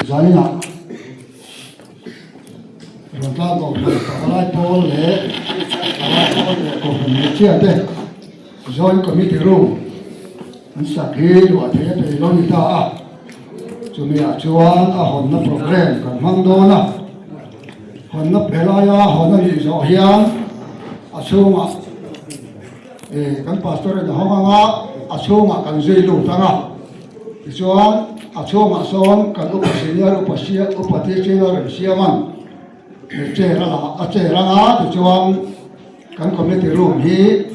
Zaninah Ruantlang Kohhran Pavalai Pawl leh Pavalai Pawl leh Kohhran Hmeichhia te Joint Committee Room an sak hi luah theih a thei lo ni ta a, chumiah chuan a hawnna programme kan hmang dawn a, hawnna helaia hawn a nih zawh hian a chhungah kan pastor in a hawng ang a, a chhungah kan zui lut ang a. Tichuan, a chhungah sawn kan upa senior upa sia upa teaching a rawn siam ang he chair a la a chair anga tichuan kan committee room hi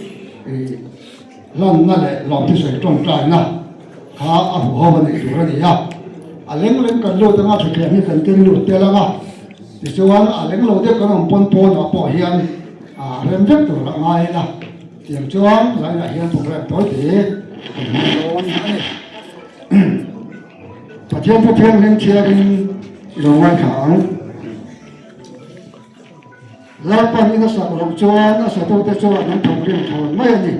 ih hlanna leh lawmthisawi tawngtaina kha a hmu ho a nih tur a ni a. A leng leng kan lut anga thuthleng hi kan keng lut tel anga tichuan a leng lo deuh kan awm pawn pawnah pawh hian a rem vek tur a ngai ila. Tiang chuan lainah hian program tawi te kan hmang dawn a ni. Pathian thu thianghlim chhiarin i lo ngaithla ang. Lalpan in a sak loh chuan a satute chuan an thawkrim thawn mai a ni.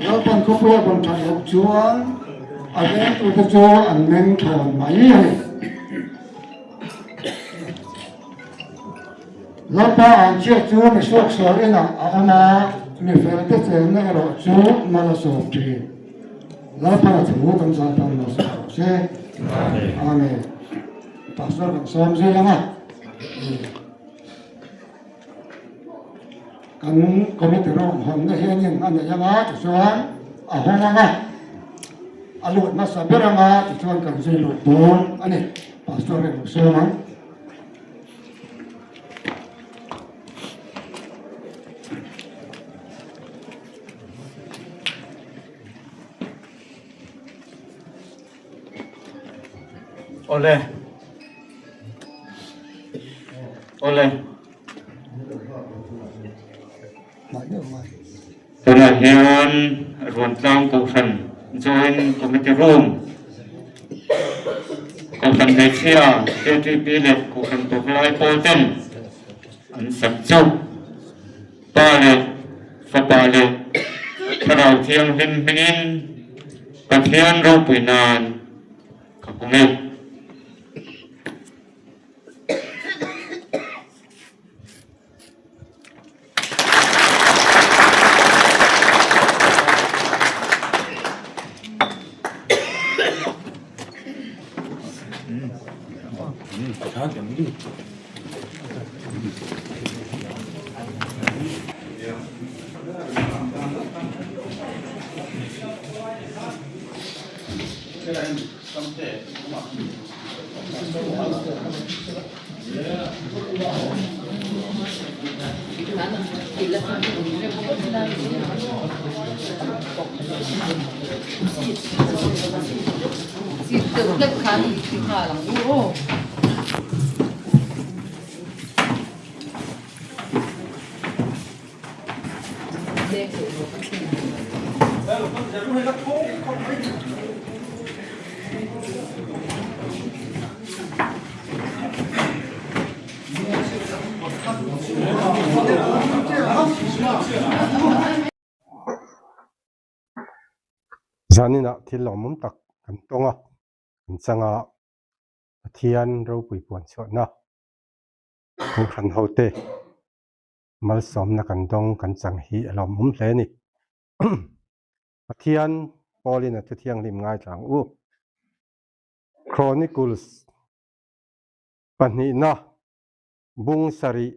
Lalpan khawpui a vawn that loh chuan a vengtute chu an meng thawn mai a ni. Lalpa an chhiat chu mi suaksual inah a awm a, mi felte chenna erawh chu mal a sawm thin. Lalpa thu kan zah tan lo sawm rawh se. Amen. Pastor kan sawm zui ang a. Kan committee room hawnna hianin a nei ang a, tichuan a hawng ang a, a lut hmasa ber ang a, tichuan kan zui lut dawn a ni. Pastor in lo sawm ang. Awle. Awle. Tunah hian Ruantlang Kohhran Joint Committee Room, Kohhran Hmeichhia, KTP leh Kohhran Tawklai pawl ten an sak chu Pa leh Fapa leh Thlarau Thianghlim hmingin Pathian ropui nan ka hmu e. Zaninah thil lawmawm tak kan tawng a, kan chang a, Pathian ropui puan chhuahna Kohhran hote malsawmna kan dawng kan chang hi a lawmawm hle a ni. Pathian Paulin a thu thianghlim ngaithla ang u. Chronicles pahnihna bung sarih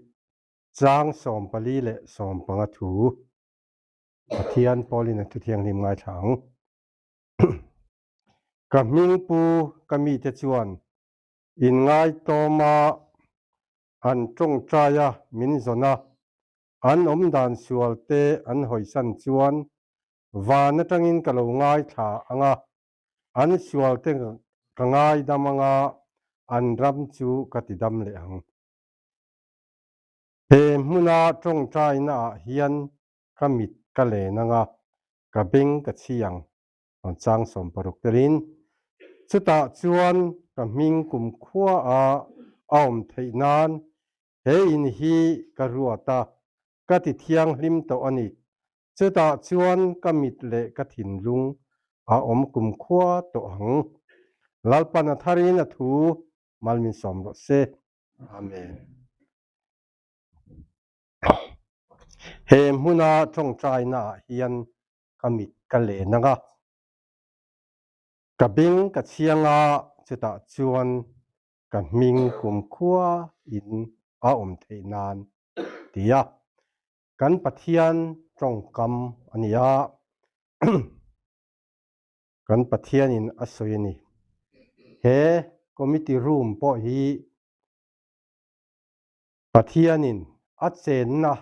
chang 14 leh 15 thu Pathian Paulin a thu thianghlim ngaithla ang. Ka hming pu ka mite chuan inngaitawma an tawngtaia min zawn a, an awmdan sual te an hawisan chuan van atangin ka lo ngaithla ang a, an sual te ka ngaidam ang a, an ram chu ka ti dam leh ang. He hmuna tawngtaina ah hian ka mit ka len ang a, ka beng ka chhi ang. Rawn chang 60 telin chutah chuan ka hming kumkhua a a awm theih nan he in hi ka ruat a, ka ti thianghlim tawh a ni. Chutah chuan ka mit leh ka thinlung a awm kumkhua tawh ang. Lalpan a tharin a thu mal min sawm rawh se. Amen. He hmuna tawngtaina ah hian ka mit ka len ang a, ka beng ka chhiang a, chutah chuan ka hming kumkhua in a awm theih nan ti a, kan Pathian tawngkam a ni a. Kan Pathianin a sawi a ni. He committee room pawh hi Pathianin a chenna,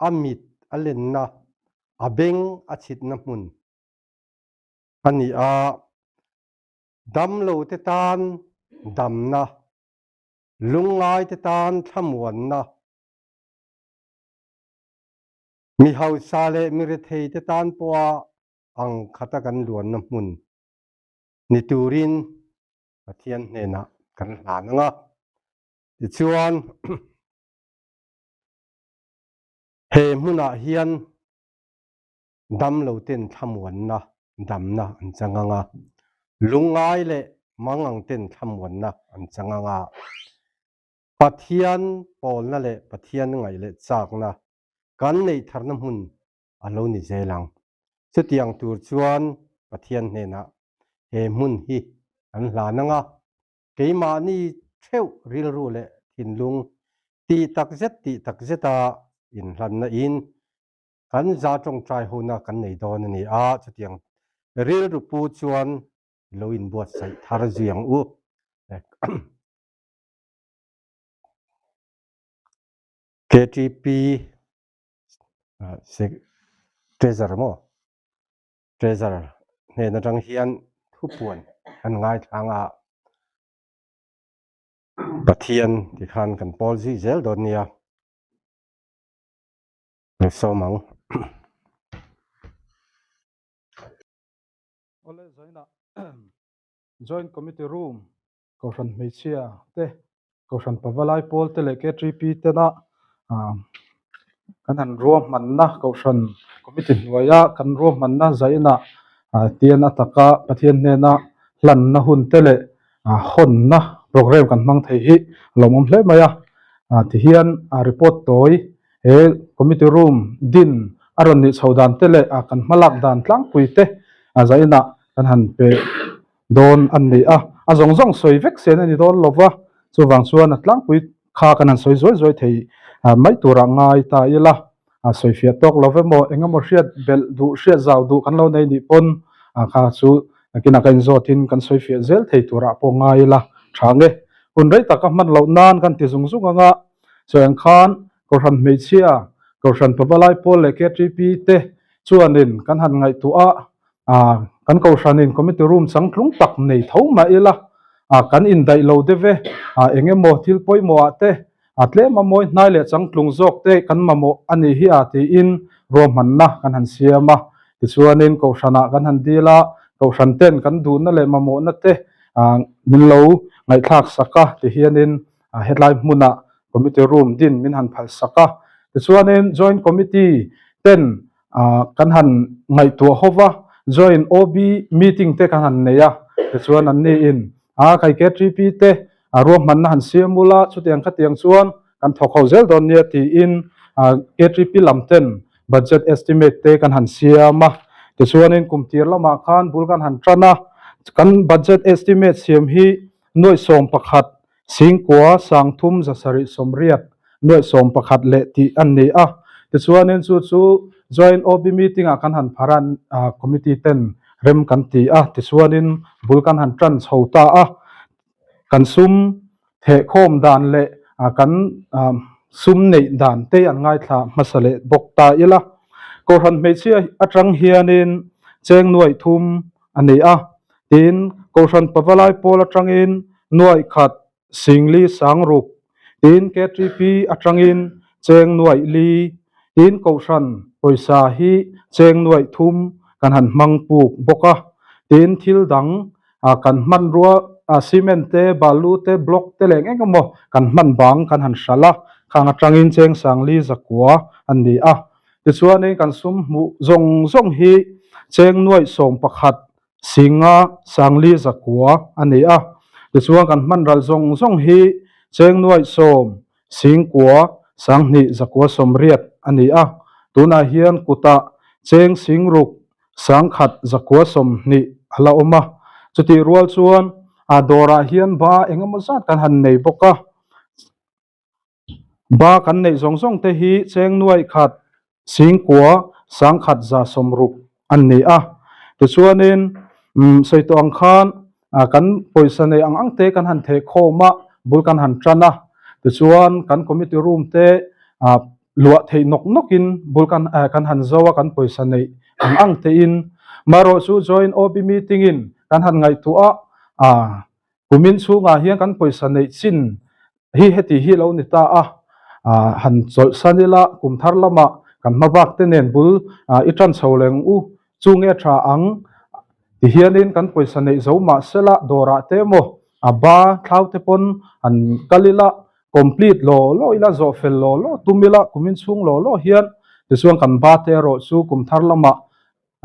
a mit a lenna, a beng a chhitna hmun a ni a. Damlote tan damna, lungngaite tan thlamuanna, mi hausa leh mi retheite tan pawha ang khata kan luanna hmun ni turin Pathian hnenah kan hlan ang a. Tichuan, he hmunah hian damloten thlamuanna damna an chang ang a, lungngai leh mangangten thlamuanna an chang ang a, Pathian pawlna leh Pathian ngaih leh chakna kan neih tharna hmun a lo ni zel ang. Chutiang tur chuan Pathian hnenah he hmun hi an hlan ang a, keimahni theuh rilru leh thinlung tih takzet tih takzeta inhlanna in kan za tawngtai hona kan nei dawn a ni a, chutiang rilru pu chuan lo inbuatsaih thar zui ang u. KTP Treasurer maw? Treasurer hnen atang hian thupuan an ngaithlang a, Pathian tikhan kan pawl zui zel dawn nia. Lo sawm ang. Awle zainah Joint Committee Room Kohhran hmeichhia te, Kohhran pavalai pawl te leh KTP tena kan han ruahmanna Kohhran committee hnuaia kan ruahmanna zainah tian a taka Pathian hnena hlanna hun te leh hawnna program kan hmang thei hi a lawmawm hle mai a. Tihian report tawi he committee room din a rawn nih chho dan te leh kan hmalak dan tlangpui te zainah kan han pe dawn an ni a, a zawng zawng sawi vek sen a ni dawn lo va, chuvang chuan a tlangpui kha kan han sawi zuai zuai thei mai turah ngai ta ila, a sawi fiah tawk lo emaw eng emaw hriat belh duh hriat zau duh kan lo nei nih pawn kha chu nakinah ka inzawtin kan sawi fiah zel thei turah pawh ngai ila tha nge. Hun rei taka hman loh nan kan ti zung zung ang a, chuan khan Kohhran hmeichhia, Kohhran Pavalai Pawl leh KTP te chuanin kan han ngaihtuah a, Ah, kan Kohhranin committee room changtlung tak nei tho mah ila, ah, kan indaih lo deuh e, ah, eng emaw thil pawimawh ah te, ah, tlem a mawi hnai leh changtlung zawk te kan mamawh a nih hi ah tiin ruahmanna kan han siam a. Tichuanin Kohhranah kan han dil a, Kohhran ten kan duhna leh mamawhna te, ah, min lo ngaihthlak sak a ti hianin, ah, hetlai hmunah committee room din min han phal sak a. Tichuanin joint committee ten kan han ngaihtuah ho va, join OB meeting te kan han nei a, tichuan an ni in a kai KTP te ruahmanna han siam ula, chutiang khatiang chuan kan thawk ho zel dawn nia tiin KTP lam ten budget estimate te kan han siam a, tichuanin kum tir lamah khan bul kan han tan a, kan budget estimate siam hi nuaih 11 Singkua 3000 780 nuaih 11 leh tih an ni a. Tichuanin chu chu Joint OB meeting-ah kan han phar a, committee ten rem kan ti a. Tichuanin bul kan han tan chho ta a. Kan sum thehkhawm dan leh kan sum neih dan te an ngaithla hmasa leh bawk ta ila. Kohhran hmeichhia atang hianin cheng nuaih thum a ni a. Tin, Kohhran Pavalai pawl atangin nuaih khat Singli Sangruk, tin KTP atangin cheng nuaih li, tin Kohhran pawisa hi cheng nuaih thum kan han hmang puk bawk a. Tin, thil dang kan hmanrua cement te, balu te, block te leh eng emaw kan hman bang kan han hralh a, khang atangin cheng Sangli zakua a ni a. Tichuanin kan sum hmuh zawng zawng hi cheng nuaih 11. Singa Sangli zakua a ni a. Tichuan kan hman ral zawng zawng hi cheng nuaih sawm Singkua Sanghnih zakua sawmriat a ni a. Tunah hian kutah cheng singruk sangkhat zakua 20 a la awm a. Chutih rual chuan a dawrah hian ba engemaw zat kan han nei bawk a. Ba kan neih zawng zawng te hi cheng nuaih khat singkua sangkhat 60 an ni a. Tichuanin sawi tawh ang khan kan pawisa nei ang ang te kan han theh khawm a, bul kan han tan a. Tichuan kan committee room te luah theih nawk nawkin bul kan kan han zo a kan pawisa neih ang ang tein. Marawhchu joint OB meeting in kan han ngaihtuah a, Kumin chhungah hian kan pawisa neih chin hi heti hi lo ni ta a, han chawlhsan ila kum thar lamah kan hma bak te nen bul i tan chho leng u, chu nge tha ang ti hianin kan pawisa neih zo mah sela dawrah te emaw a ba thlau te pawn han kal ila complete law law ila zawh fel law law tum ila kumin chhung law law hian tichuan kan ba te erawh chu kum thar lamah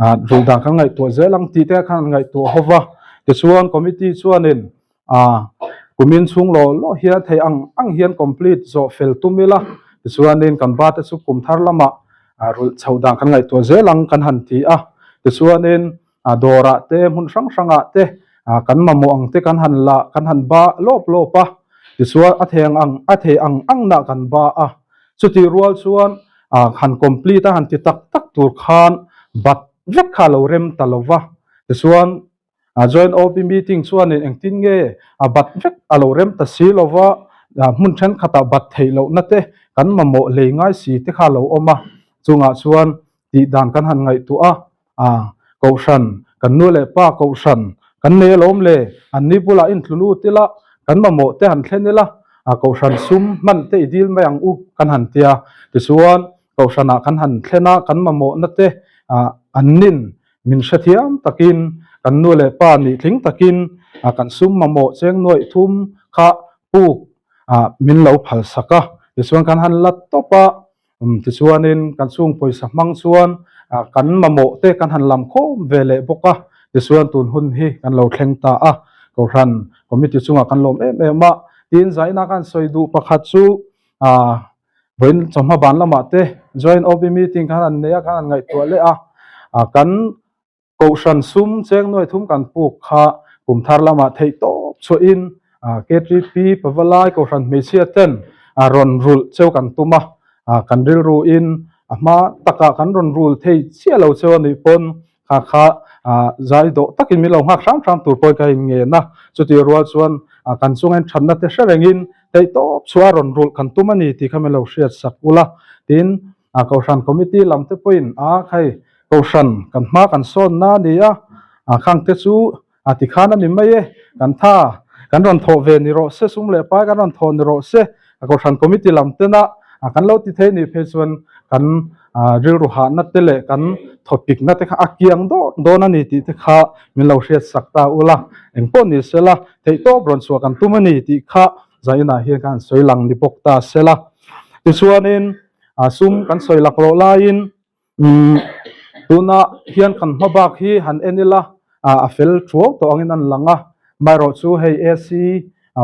Rul dan kan ngaihtuah zel ang tih te khan an ngaihtuah ho va. Tichuan committee chuanin kumin chhung law law hian thei ang ang hian complete zawh fel tum ila. Tichuanin kan ba te chu kum thar lamah rulh chhoh dan kan ngaihtuah zel ang kan han ti a. Tichuanin dawrah te hmun hrang hrangah te kan mamawh ang te kan han la kan han ba lawp lawp a. Tichuan a thei ang ang a thei ang ang nah kan ba a. Chutih rual chuan han complete a han ti tak tak tur khan bat vek kha a lo rem ta lo va. Tichuan joint OB meeting chuanin engtin nge a bat vek a lo rem ta si lo va, hmun thenkhatah bat theih lohna te kan mamawh lei ngai si te kha a lo awm a. Chungah chuan tih dan kan han ngaihtuah a, Kohhran, kan nu leh pa Kohhran kan nei alawm le, an ni bulah intlu lut ila, kan mamawh te han thlen ila, Kohhran sum hman te i dil mai ang u kan han tia. Tichuan, Kohhranah kan han thlen a, kan mamawhna te an nin min hrethiam takin, kan nu leh pa nih tling takin kan sum mamawh cheng nuaih thum kha puk min lo phalsak a. Tichuan, kan han la tawp a. Tichuanin kan chhung pawisa hmang chuan kan mamawh te kan han lam khawm ve leh bawk a, tichuan tun hun hi kan lo thleng ta a, Kohhran Committee chungah kan lawm em em a. Tin, zaina kan sawi duh pakhat chu vawiin chawhma ban lamah te Joint OB meeting khan an nei a, kan han ngaihtuah leh a, kan Kohhran sum cheng nuai thum kan puk kha kum thar lamah theih tawp chhuahin KTP Pavalai Kohhran hmeichhia ten rawn rulh cheu kan tum a, kan rilruin a hma takah kan rawn rul thei chiah lo cheu a nih pawn kha kha zai dawh takin min lo nghak hram hram tur pawhin ka inngen a, chutih rual chuan kan chunga inthatna te hre rengin theih tawp chhuah a rawn rulh kan tum a ni tih kha min lo hriat sak ula tin Kohhran Committee lam te pawhin a hei Kohhran kan hma kan sawn na a ni a, a khang te chu a ti khan a ni mai e, kan tha kan rawn thawh ve ni rawh se, sum leh pai kan rawn thawh ni rawh se, Kohhran Committee lam tena kan lo ti thei nih phei chuan kan rilru hahna te leh kan thawpikna te kha a kiang dawn dawn a ni tih te kha min lo hriat sak ta ula, engpawh ni sela theihtawp rawn chhuah kan tum a ni tih kha zainah hian ka han sawi lang ni bawk ta sela. Tichuanin. A sum kan sawi lak loh laiin umm tuna hian kan hma bak hi han en ila a fel thuau tawh angin an lang a, amaherawh chu hei AC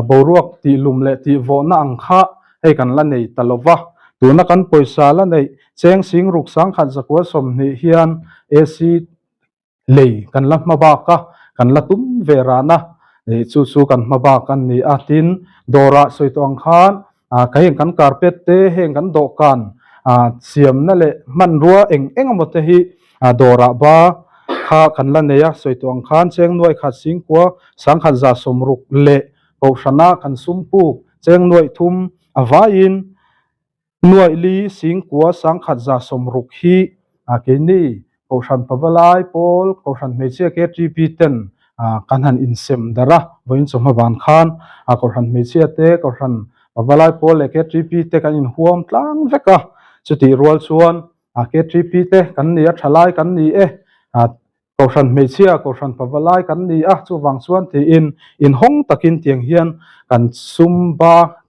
boruak tih lum leh tih vawhna ang kha hei kan la nei ta lo va, tuna kan pawisa la neih cheng sing ruk 10,000 120 hian AC Lei kan la hma bak a, kan la tum ve ran a, chu chu kan hma bak a ni a. Tin, dawrah sawi tawh ang khan ka heng kan carpet te, heng kan dawhkan siamna leh hmanrua eng eng emaw te hi dawrah ba kha kan la nei a. Sawi tawh ang khan cheng nuaih khat singkua 1160 leh Kohhrana kan sum puk cheng nuaih thum a vaiin Nuaih li singkua 1160 hi keini Kohhran Pavalai pawl Kohhran Hmeichhia KTP ten kan han insem darh a, vawiin chawhma van khan Kohhran Hmeichhia te Kohhran Pavalai pawl leh KTP te kan inhuam tlang vek a, chutih rual chuan KTP te kan ni a, thalai kan ni e. Kohhran hmeichhia, Kohhran pavalai kan ni a, chuvang chuan tiin inhawng takin tiang hian kan sum ba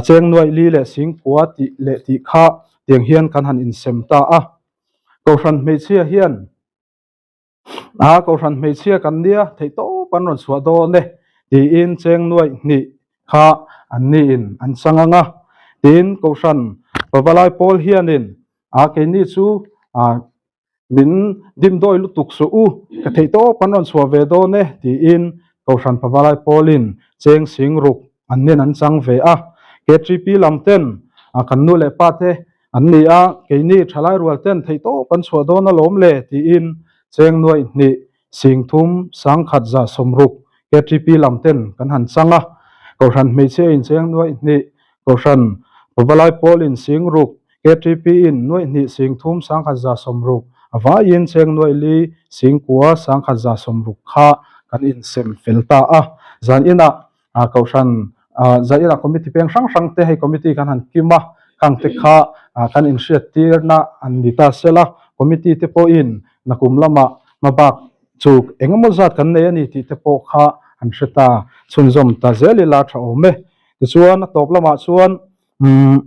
cheng nuaih li leh singkua tih leh tih kha tiang hian kan han insem ta a. Kohhran hmeichhia hian A kohhran hmeichhia kan nia theih tawp an rawn chhuah dawn e tiin cheng nuaih hnih kha an niin an chang ang a. Tin, kohhran pavalai pawl hianin a keini chu min dimdawi lutuk suh u, ka theih tawp an rawn chhuah ve dawn e tiin kohhran pavalai pawlin cheng sing ruk an nen an chang ve a. KTP lam ten kan nu leh pa te An ni a, keini thalai rual ten theihtawp an chhuah dawn alawm le tiin cheng nuaih hnih singthum sangkhat za sawmruk KTP lam ten kan han chang a. Kohhran hmeichhia in cheng nuaih hnih, Kohhran Pavalai pawl in singruk, KTP in nuaih hnih singthum sangkhat za sawmruk, a vaiin cheng nuaih li singkua sangkhat za sawmruk kha kan insem fel ta a. Zan inah a kohhran Zaira committee peng hrang hrang te hei committee kan han kim a khang te kha kan inhriat tirna an ni ta sela committee te pawhin nakum lama hmabak chu engemaw zat kan nei a ni tih te pawh kha an hre ta chhunzawm ta zel ila tha awm e. Tichuan a tawp lamah chuan umm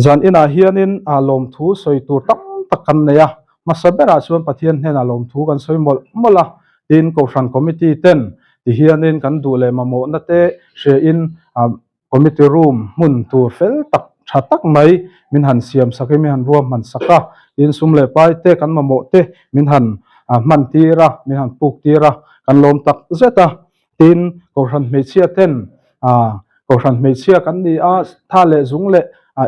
zan inah hianin lawmthu sawi tur tam tak kan nei a, hmasa berah chuan Pathian hnenah lawmthu kan sawi mawlh mawlh a, tin Kohhran Committee ten ti hianin kan duh leh mamawhna te hriain Committee room hmun tur fel tak tha tak mai min han siam sak in min han ruahman sak a, tin sum leh pai te kan mamawh te min han hman tir a, min han puk tir a, kan lawm tak zet a. Tin, Kohhran hmeichhia ten Kohhran hmeichhia kan ni a, tha leh zung leh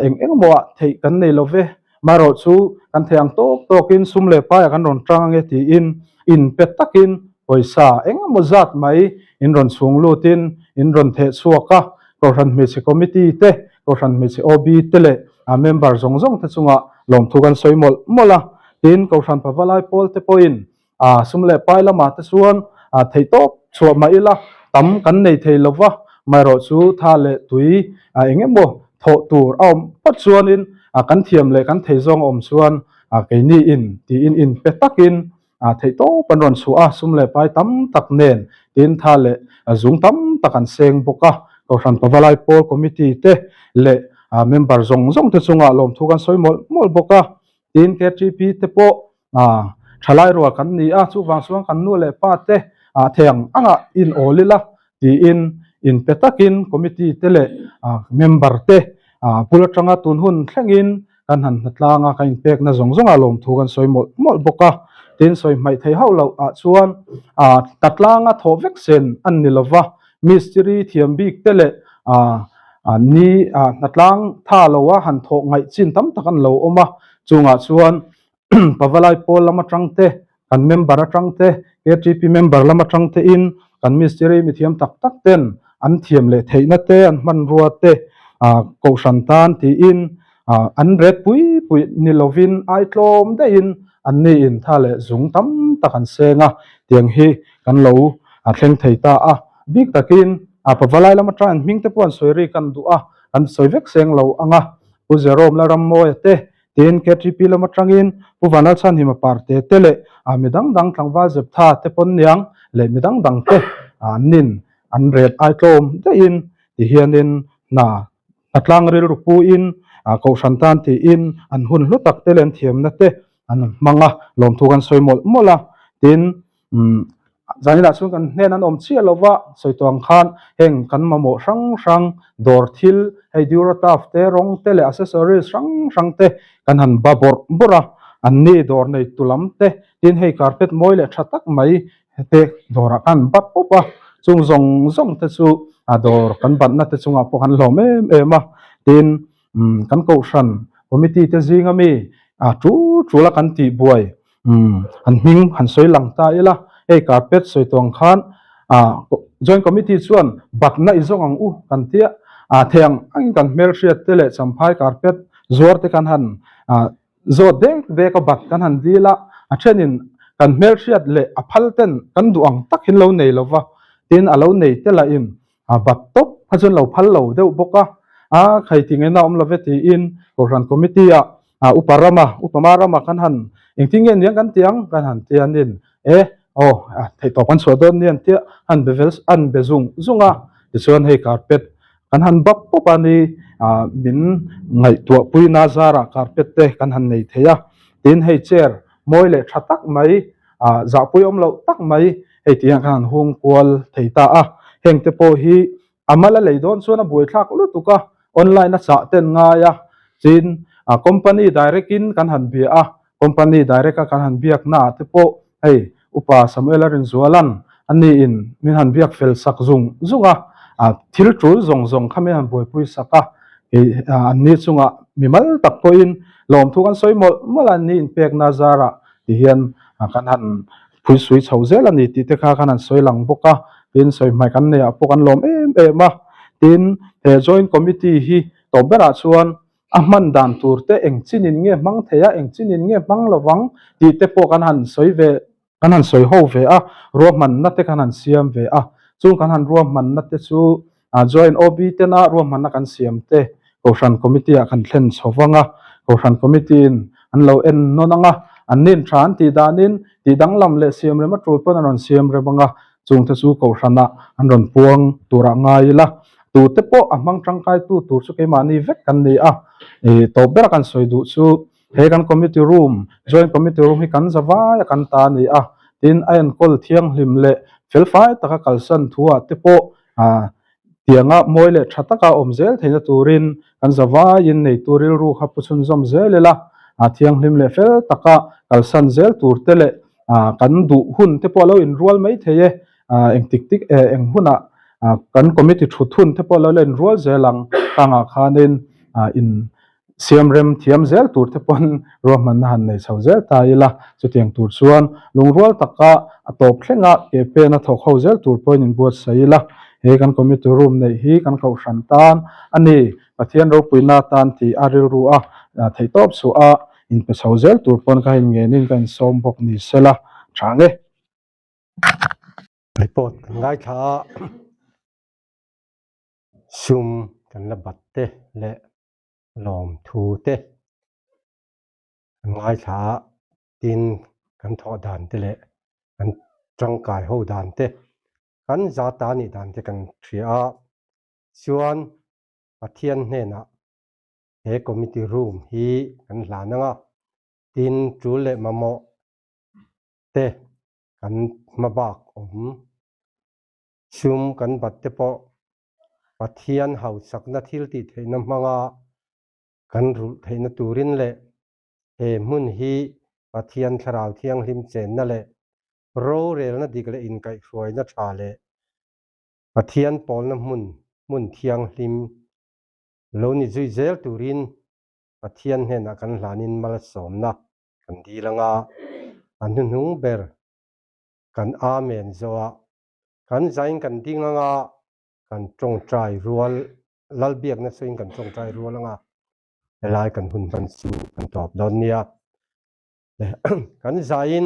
eng eng mawh ah theih kan nei lo ve. Marawh chu kan theih ang tawk tawkin sum leh paiah kan rawn tang ange tiin inpe takin pawisa eng emaw zat mai in rawn chhung lutin in rawn theh chhuak a. Kohhran hmeichhe committee te, Kohhran hmeichhe OB te leh member zawng zawng te chungah lawmthu kan sawi mawlh mawlh a. Tin, Kohhran Pavalai pawl te pawhin A sum leh pai lamah te chuan theihtawp chhuah mah ila tam kan nei thei lo va, amaherawh chu tha leh tui eng emaw thawh tur a awm phawt chuanin kan thiam leh kan thei zawng a awm chuan keini in tiin inpe takin theihtawp an rawn chhuah a, sum leh pai tam tak nen tin tha leh zung tam tak an seng bawk a. Kohhran Pavalai Pawl Committee te leh member zawng zawng te chungah lawmthu kan sawi mawlh mawlh bawk a, tin KTP te pawh Thalai rual kan ni a, chuvang chuan kan nu leh pa te thei ang angah in awl ila tiin inpe takin committee te leh member te bul atanga tun hun thlengin kan han hnatlang a, kan inpekna zawng zawngah lawmthu kan sawi mawlh mawlh bawk a. Tin, sawi hmaih thei hauh loh ah chuan hnatlanga thawh vek sen an ni lova, mistiri thiam bik te leh ni hnatlang tha loa han thawh ngaih chin tam tak an lo awm a, chungah chuan Pavalai pawl lam atang te, kan member atang te, KTP member lam atang te in kan mistiri mithiam tak tak ten an thiam leh theihna te, an hmanrua te kohhran tan tiin an ret pui pui ni lovin ai tlawm daihin an ni in tha leh zung tam tak an seng a, tiang hi kan lo thleng thei ta a. Bik takin Pavalai lam atang an hming te pawh an sawi rik an duh a, an sawi vek seng lo ang a, Pu Jerome Lalrammawia te Tin, KTP lam atangin Pu Vanlalchhanhima Parte te leh mi dang dang tlangval Zeptha te pawn niang leh mi dang dang te an nin an ret ai tlawm daihin ti hianin hna hnatlang rilru puin Kohhran tan tiin an hun hlu tak te leh an thiamna te an hmang a, lawmthu kan sawi mawlh mawlh a. Tin, Umm, zaninah chuan kan hnen an awm chiah lova, sawi tawh ang khan heng kan mamawh hrang hrang, dawr thil, hei Durotaf te, rawng te leh accessories hrang hrang te kan han ba bawrh bawrh a, an ni dawr nei tu lam te, tin hei carpet mawi leh tha tak mai te dawrah khan an bat pawp a, chung zawng zawng te chu a dawr kan batna te chungah pawh kan hlawm em em a, tin umm kan kohhran committee te zinga mi a tul tul a kan tih buai Umm, an hming han sawi lang ta ila, hei carpet sawi tawh ang khan ah joint committee chuan batna i zawng ang u kan tia, ah thei ang angin kan hmelhriat te leh champhai carpet zuar te kan han ah zawt dek dek a bat kan han dil a, a thenin kan hmelhriat leh a phal ten kan duh ang tak hin lo nei lova, tin a lo nei te lahin a bat tawp kha chuan lo phal lo deuh bawk a, a khai ti ngaihna awm love tiin Kohhran Committee ah a upa rama upa ma rama kan han engtin nge niang kan ti ang kan han ti anin e aw theih tawp kan chhuah dawn nia tia han be vel an be zung zung a tichuan hei carpet kan han bap pawp a ni min ngaihtuah pui na zarah carpet te kan han nei thei a tin hei chair mawi leh tha tak mai. zahpui awm loh tak mai hei tih hian khan an hung kual thei ta a. Heng te pawh hi a mal a lei dawn chuan a buaithlak lutuk a, online a chah ten ngai a, tin company direct in kan han bia a, company direct a kan han biak na ah te pawh hei Upa Samuel a rinzualan ani in min han biak fel sak zung zung a, thil tul zawng zawng kha min han buaipui sak a, kei an ni chungah mimal tak pawhin lawmthu kan sawi mawlh mawlh a, an ni inpekna zarah ti hian kan han phui sui chho zel a ni tih te kha kan han sawi lang bawk a, tin sawi hmai kan neih ah pawh kan lawm em em a, tin he joint committee hi tawp berah chuan a hman dan tur te eng chinin nge hmang thei a, eng chinin nge hmang lovang tih te pawh kan han sawi ve kan han sawi ho ve a, ruahmanna te kan han siam ve a, chung kan han ruahmanna te chu Joint OB tena ruahmanna kan siam te Kohhran Committee ah kan thlen chho vang a, Kohhran Committee in an lo en nawn ang a, an nin tha an tih danin tih danglam leh siam rem a tul pawn an rawn siam rem ang a, chungte chu Kohhranah an rawn puang turah ngai ila, tute pawh a hmang tangkaitu tur chu keimahni vek kan ni a, tawp bera kan sawi duh chu He kan committee room, joint committee room hi kan za vai a kan ta a ni a, tin a enkawl thianghlim leh felfai taka kalsan thu ah te pawh tianga mawi leh tha taka awm zel theihna turin kan za vaiin neitu rilru kha pu chhunzawm zel ila, thianghlim leh fel taka kalsan zel tur te leh kan duh hun te pawh a lo inrual mai thei e, eng tik tik eng hunah kan committee thut hun te pawh a lo la inrual zel ang tangah khanin in Siam rem thiam zel tur te pawn ruahmanna han nei chho zel ta ila, chutiang tur chuan lungrual taka a tawp thlenga ke pen a thawk ho zel tur pawhin inbuatsaih ila, he kan committee room neih hi kan kohhran tan a ni, Pathian ropuina tan tih a rilru a theihtawp chhuah a inpe chho zel tur pawn ka inngenin ka insawm bawk ni sela tha nge. Report kan ngaithla a, sum kan la bat te leh lawmthu te kan ngaithla a, tin kan thawh dan te leh kan tangkai ho dan te, kan za ta nih dan te kan hria a, chuan Pathian hnenah he committee room hi kan hlan ang a, tin tul leh mamawh te kan hmabak awm sum kan bat te pawh Pathian hausakna thil tih theihna hmanga kan rulh theihna turin leh he hmun hi Pathian Thlarau Thianghlim chenna leh rorelna dik leh inkaihhruaina tha leh Pathian pawlna hmun hmun thianghlim lo ni zui zel turin Pathian hnenah kan hlanin malsawmna kan dil anga a hnuhnung ber kan Amen zawhah Kan zain kan ding anga kan tawngtai rual, Lalbiakna sawiin kan tawngtai rual anga helai kan hun hman chu kan tawp dawn nia. Kan zain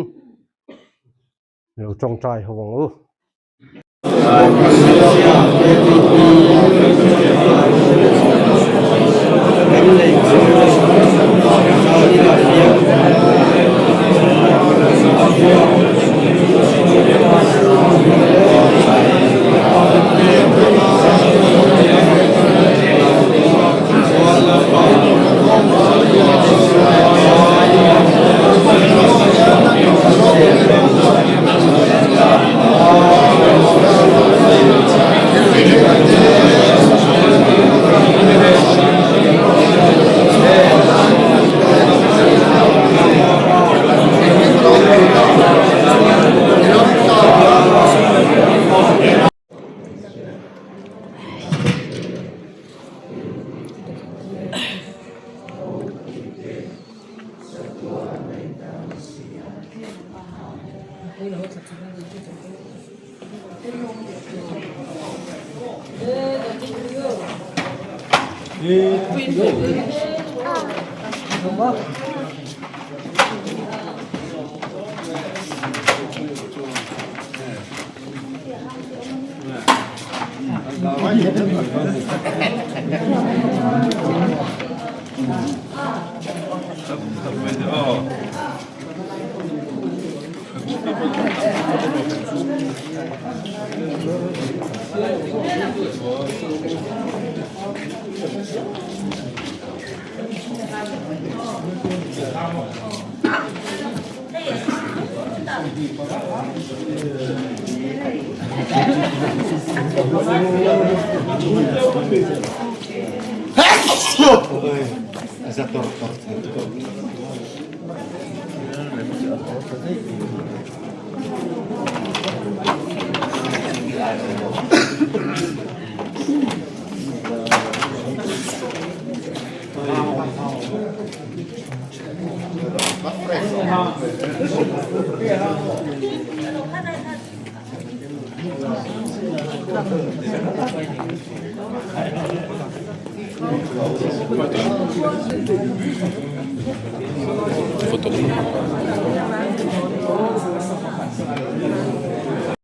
lo tawngtai ho ang u.